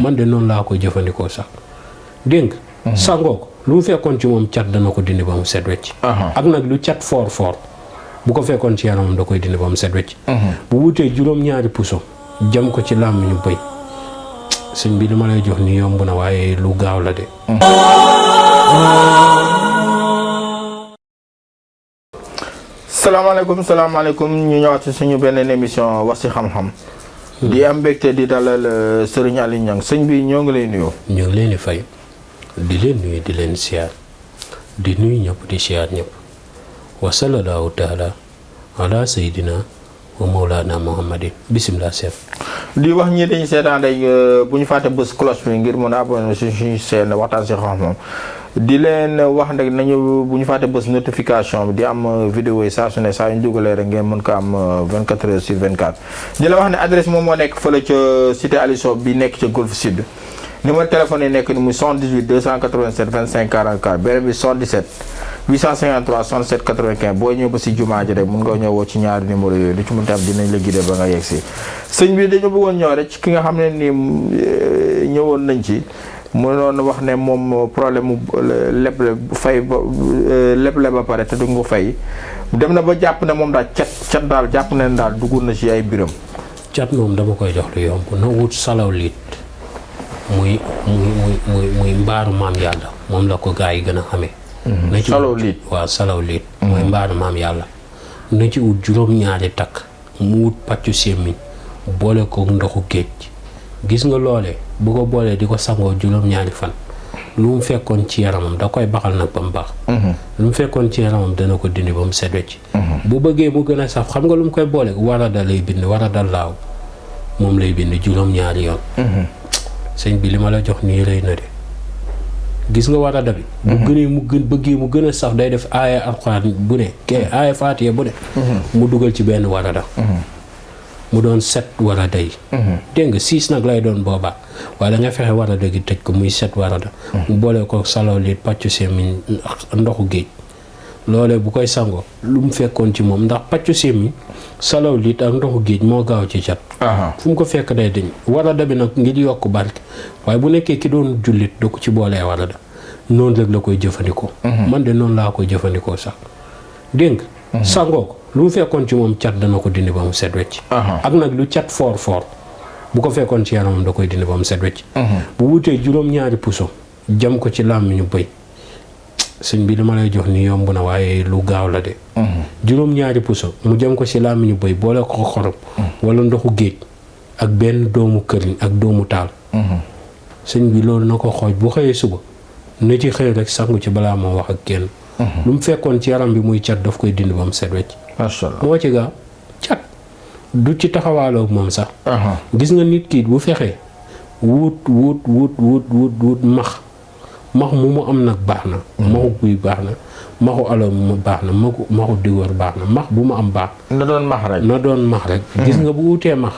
man de noonu laa koy jëfandikoo sax dégg nga sangoo ko lu mu fekkoon ci moom cat dana ko dindi ba mu set wecc ak nag lu cat foor bu ko fekkoon ci yaramam da koy dindi ba mu set wecc bu wutee juróom-ñaari puso jam ko ci làmmiñu bëy sëñ bi li ma lay jox ni yomb na waaye lu gaaw la de salaamaaleykum ñu ñëwaat ci suñu beneen émission wax ci xam-xam di am mbégte di dalal Serigne Aliou Niang sëñ bi ñoo ngi lay nuyoo. ñoo ngi leen di fay di leen nuyu di leen siyaar di nuyu ñëpp di siyaar ñëpp wa sallallahu taala ala sayidina wa mawlana muhammadin bisimilah seet di wax ñi dañu seetaan rek bu ñu fàtte bës cloche bi ngir mën a abonné suñu seen waxtaan ci xam-xam di leen wax nag nañu bu ñu fàtte bës notification bi di am vidéo yi saa su ne saa yu ñu dugalee rek ngeen mën ko am 24 heures sur 24. di la wax ne adresse moom moo nekk fële ca cité Aliou Sow bi nekk ca Golf Sud numéro téléphone yi nekk ni muy 78 287 25 44 beneen bi 77 853 67 95 boo ñëw ba si jumaa ji rek mun nga ñëw woo ci ñaari numéro yooyu lu ci mën tam dinañ la guider ba nga yegg si sëñ bi dañu bëggoon ñëw rek ci ki nga xam ne ni ñëwoon nañ ci mu doon wax ne moom problème mu leble fay ba leble ba pare te du nga fay dem na ba jàpp ne moom daal cat daal jàpp ne daal dugg na ci ay biram cat moom dama koy jox lu yomb na wut salaw liit muy mbaaru maam yàlla moom la ko gaa yi gën a xamee na ci salaw liit waaw salaw liit mooy mbaaru maam yàlla na ci wut juróom-ñaari takk mu wut pàccu sémmiñ boole ko ndoxu géej gis nga loolee bu ko boolee di ko sangoo juróom-ñaari fan lu mu fekkoon ci yaramam da koy baxal nag ba mu baax lu mu fekkoon ci yaramam dana ko dindi ba mu set wecc bu bëggee mu gën a saf xam nga lu mu koy boole warada lay bind warada laaw moom lay bind juróom-ñaari yoon sëñ bi li ma la jox nii rëy na de gis nga warada bi bëggee mu gën a saf day def aaya alxuraan bu ne aaya faatiya bu ne mu dugal ci benn warada mu doon 7 warada yi dégg nga 6 nag lay doon boobaa waaye da nga fexe warada gi tëj ko muy 7 warada mu boole ko salaw liit pàccu sémmiñ ndoxu géej loolee bu koy sangoo lu mu fekkoon ci moom ndax pàccu sémmiñ salaw liit ak ndoxu géej moo gaaw ci cat fu mu ko fekk day dañ warada bi nag ngir yokk barke waaye bu nekkee ki doon jullit da ko ci boolee warada noonu rek la koy jëfandikoo man de noonu laa koy jëfandikoo sax dégg nga sangoo ko lu mu fekkoon ci moom cat dana ko dindi ba mu set wecc ak nag lu cat foor bu ko fekkoon ci yaramam da koy dindi ba mu set wecc bu wutee juróom-ñaari puso jam ko ci làmmiñu bëy sëñ bi li ma lay jox ni yomb na waaye lu gaaw la de juróom-ñaari puso mu jam ko ci làmmiñu bëy boole ko xorom wala ndoxu géej ak benn doomu këriñ ak doomu taal sëñ bi loolu na ko xooj bu xëyee suba na ci xëy rek sangu ci balaa moo wax ak kenn lu mu fekkoon ci yaram bi muy cat daf koy dindi ba mu set wecc macha Allah moo ci gaaw cat du ci taxawaaloo moom sax gis nga nit kiit bu fexee wut max mu mu am nag baax na maxu guy baax na maxu alo mu baax na maxu digóor baax na max bu mu am baax na doon max rek gis nga bu wutee max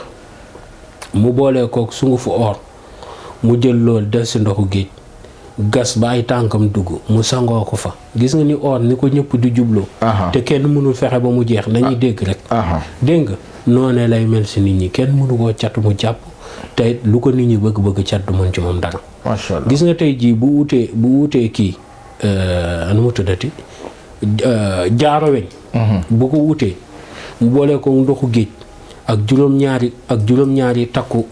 mu boolee kook sungufu or mu jël loolu def si ndoxu géej gas ba ay tànkam dugg mu sangoo ko fa gis nga ni or ni ko ñëpp di jubloo te kenn mënul fexe ba mu jeex dañuy dégg rek dégg nga noonee lay mel si nit ñi kenn mënu koo cat mu jàpp te lu ko nit ñi bëgg cat du mën ci moom dara macha Allah gis nga tey jii bu wutee kii nu mu tuddati jaaro weñ bu ko wutee mu boole ko ndoxu géej ak juróom-ñaari takku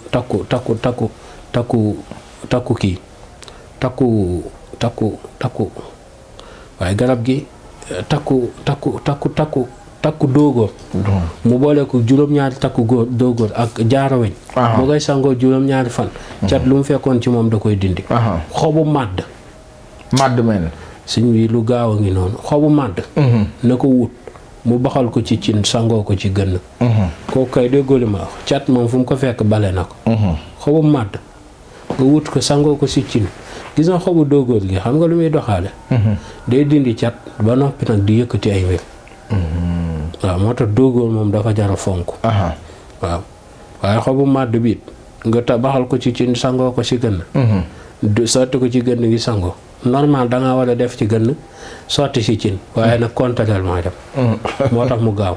kii takku waaye garab gi takku dóogóor mu boole ko juróom-ñaari takku dóogóor ak jaaraweñ mu koy sangoo juróom-ñaari fan cat lu mu fekkoon ci moom da koy dindi xobu màdd mel suñ wi lu gaaw a ngi noonu xobu màdd na ko wut mu baxal ko ci cin sangoo ko ci gënn kooku kay déggoo li ma wax cat moom fu mu ko fekk bale na ko xobu màdd nga wut ko sangoo ko si cin gis nga xobu dóogóor gi xam nga lu muy doxaale day dindi cat ba noppi nag di yëkkati ay mbir waaw moo tax dóogóor moom dafa jar a fonk waaw waaye xobu màdd biit nga tabaxal ko ci cin sangoo ko ci gënn sotti ko ci gënn gi sangoo normal dangaa war a def ci gënn sotti ci cin waaye nag contraire mooy def moo tax mu gaaw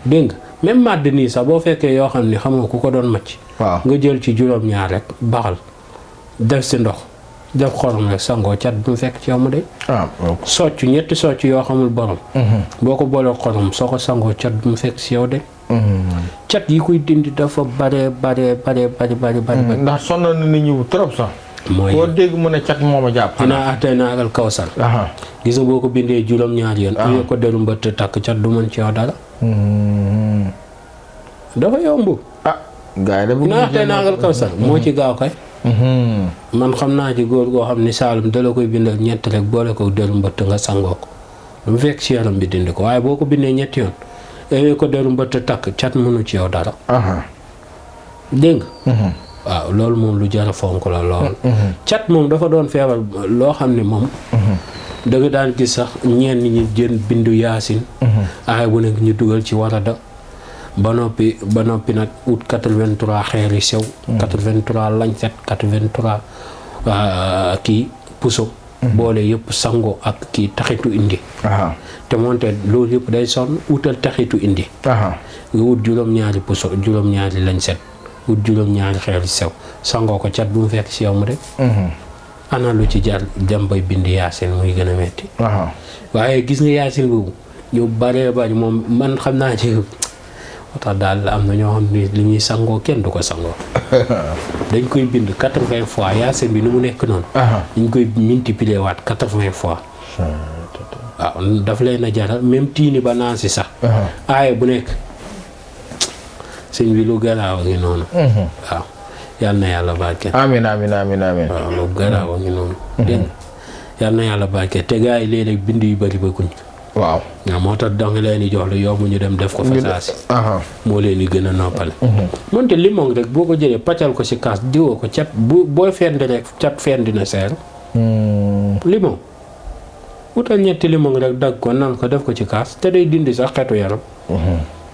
dégg nga même màdd nii sax boo fekkee yoo xam ni xamoo ku ko doon macc nga jël ci juróom-ñaar rek baxal def si ndox def xorom rek sangoo cat bu mu fekk ci yow mu de. soccu ñetti soccu yoo xamul borom. boo ko boolee xorom soo ko sangoo cat bu mu fekk si yow de. cat yi koy dindi dafa bare. ndax sonn na nit ñi trop sax. mooy koo dégg mu ne cat moo ma jàpp. dinaa atay naagal kawsal. gis nga boo ko bindee juróom-ñaari yoon. am ko deru mbëtt takk cat du mën ci yow dara. dafa yomb. gars yi dafa dinaa atay naagal kawsal moo ci gaaw kay. man xam naa ci góor goo xam ni Saalum dala koy bindal ñett rek boole ko deru mbëtt nga sangoo ko lu mu fekk ci yaram bi dindi ko waaye boo ko bindee ñetti yoon ewee ko deru mbëtt takk cat mënu ci yow dara. dégg nga. waaw loolu moom lu jar a fonk la lool. cat moom dafa doon feebar loo xam ne moom. da nga daan gis sax ñenn ñi jën bindu yaasin. aay bu nekk ñu dugal ci warada. ba noppi nag ut 83 xeer yu sew. 83 lañset 83 kii puso. boole yëpp sango ak kii taxitu indi. te moonte loolu yëpp day sonn utal taxitu indi. nga wut juróom-ñaari puso juróom-ñaari lañset wut juróom-ñaari xeer yu sew sangoo ko cat bu mu fekk si yow mu de. ana lu ci jar dem bay bind yaasin muy gën a metti. waaye gis nga yaasin boobu ñu baree bari moom man xam naa ci. tax daal am na ñoo xam ne li ñuy sangoo kenn du ko sangoo. dañ koy bind 80 fois yaasin bi nu mu nekk noonu. dañ koy multiplier waat 80 fois. waaw daf leen a jaral même tiini ba naan si sax. aaye bu nekk sëñ bi lu garaaw a ngi noonu. waaw yal na yàlla barke. amiin. waaw lu garaaw a ngi noonu. dégg nga yal na yàlla barke te gars yi léeg-léeg bind yu bëri ba kuñ. waaw moo tax danga leen di jox lu yomb ñu dem def ko fasaasi. moo leen di gën a noppale. moonte limon rek boo ko jëlee paccal ko si kaas diwoo ko cat booy fendi rek cat fendi na seer. limon utal ñetti limon rek dagg ko nan ko def ko ci kaas te day dindi sax xetu yaram.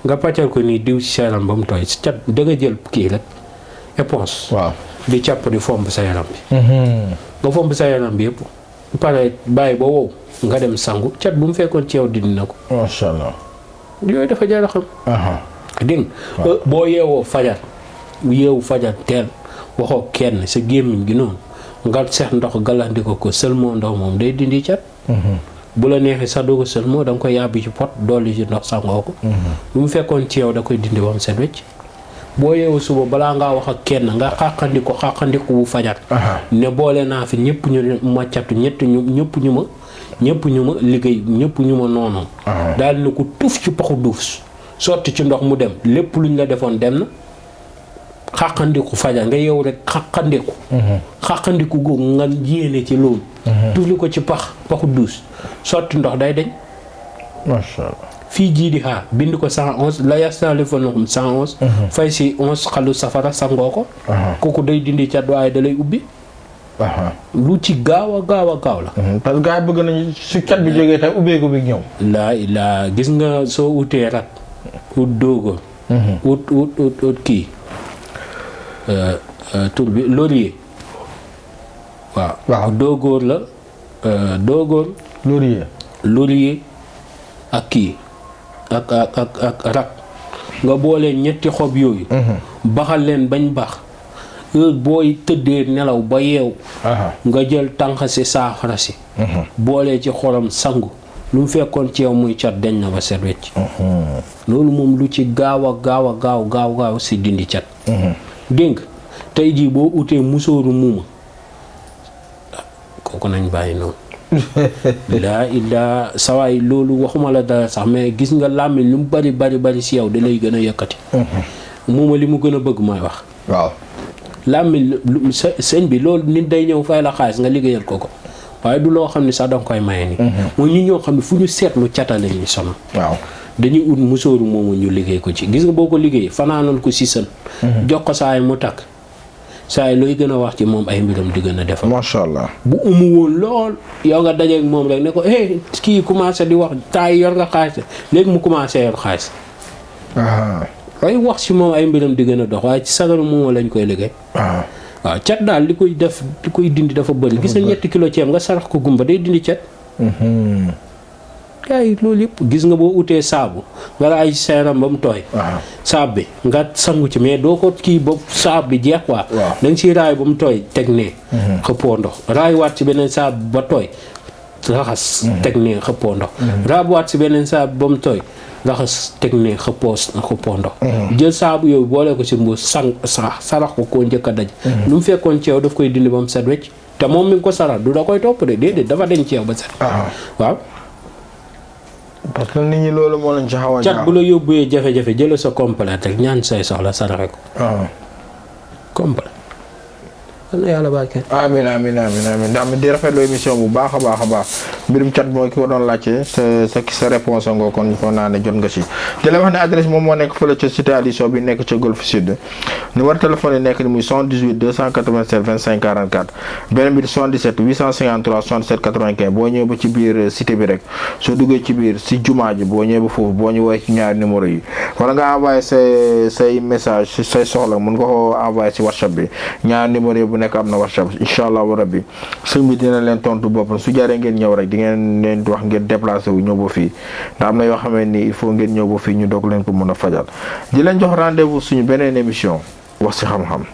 nga paccal ko nii diw si sa yaram ba mu tooy cat da nga jël kii rek éponge. waaw di càpp di fomp sa yaram bi. nga fomp sa yaram bi yëpp pare bàyyi ba wow. nga dem sangu cat bu mu fekkoon ci yow dindi na ko. macha allah. yooyu dafa jar a xam. dégg nga boo yeewoo fajar teel waxoo kenn sa gémmiñ gi noonu nga seex ndox galandi ko sëlmoo ndox moom day dindi cat. bu la neexee sax doo ko sëlmoo da nga koy yàbbi ci pot dolli ci ndox sangoo ko. bu mu fekkoon ci yow da koy dindi ba mu set wecc. boo yeewoo suba balaa ngaa wax ak kenn nga xàqandiku bu fajar. ne boole naa fi ñëpp ñu ma catu ñëpp ñu ma liggéey ñëpp ñu ma noonu. daal ni ko tuuf ci paxu duuf sotti ci ndox mu dem lépp luñ la defoon dem na. xàqandiku fajar nga yow rek xàqandiku googu nga yéene ci loolu. tuuli ko ci paxu duus sotti ndox day deñ. macha allah. fii jii di xaar bind ko 111 la yastalifunakum 111. fay si 11 xalu safara sangoo ko. kooku day dindi cat waaye da lay ubbi. lu ci gaaw a gaaw la. parce que gars yi bëgg nañu su cat bi jógee tey ubbeeku bi ñëw. laa gis nga soo utee rat ut dóogóor. ut kii tur bi laurier. waaw dóogóor la dóogóor. laurier ak kii ak rat nga boole ñetti xob yooyu. baxal leen bañ bax. heure booy tëddee nelaw ba yeew. nga jël tànq si saafara si. boole ci xorom sangu lu mu fekkoon ci yow muy cat deñ na ba set wecc. loolu moom lu ci gaaw a gaaw si dindi cat. dégg nga tey jii boo utee musóoru muuma kooku nañ bàyyi noonu. laa sawaay loolu waxuma la dara sax mais gis nga làmmiñ lu mu bari si yow da lay gën a yëkkati. muuma li mu gën a bëgg mooy wax. waaw. làmmiñ sëñ bi loolu nit day ñëw fay la xaalis nga liggéeyal ko waaye du loo xam ne sax danga koy maye ni mooy nit ñoo xam ne fu ñu seetlu catale ñu sonal. waaw dañuy ut musóoru moomu ñu liggéey ko ci gis nga boo ko liggéey fanaanal ko si sën. jox ko saa yi mu takk saa yi looy gën a wax ci moom ay mbiram di gën a defal. macha allah. bu umu woon lool yow nga dajeeg moom rek ne ko kii commencé di wax taay yor nga xaalis léegi mu commencé yor xaalis. waaye wax ci moom ay mbiram di gën a dox waaye ci sagaru moom lañ koy liggéey. waaw cat daal li koy dindi dafa bëri. gis nga 7 kilo ceeb nga sarax ko gumba day dindi cat. gars yi loolu yëpp gis nga boo utee saabu nga raay sa yaram ba mu tooy. saab bi nga sangu ci mais doo ko kii ba saab bi jeex quoi. da nga ciy raay ba mu tooy teg nee. xëppoo ndox raay waat ci beneen saab ba tooy raxas. teg nee xëppoo ndox. raabuwaat ci beneen saab ba mu tooy raxas teg nee xëppoo ndox. jël saabu yooyu boole ko ci mbuus sarax ko koo njëkk a daj. lu mu fekkoon ci yow daf koy dindi ba mu set wecc te moom mi ngi ko sarax du da koy topp de déedéet dafa denc ci yow ba set. waaw. parce que nit ñi loolu moo leen ci xaw a. cat bu la yóbbuwee jafe-jafe jëlee sa complet rek ñaan say soxla saraxe ko. complet. na yàlla barkeel. amiin di rafetlu émission bu baax a baax mbirum cat mooy ki ko doon laajte sa réponse nga kon foog naa ne jot nga si. di la wax ne adresse moom moo nekk fële ca cité Aliou bi nekk ca Golf Sud numéro téléphone yi nekk ni muy 78 287 25 44 beneen bi di 77 853 67 95 boo ñëwee ba ci biir cité bi rek soo duggee ci biir si jumaa ji boo ñëwee ba foofu boo ñu woowee ci ñaari numéro yi wala nga envoyé say message say soxla mun nga ko envoyé si WhatsApp bi ñaari numéro yi nekk am na WhatsApp incha allahu rabbi sëñ bi dina leen tontu boppam su jaree ngeen ñëw rek di ngeen leen wax ngeen déplacé wu ñëw ba fii ndax am na yoo xamee ni il faut ngeen ñëw ba fii ñu doog leen ko mën a fajal di leen jox rendez-vous suñu beneen émission wax ci xam-xam.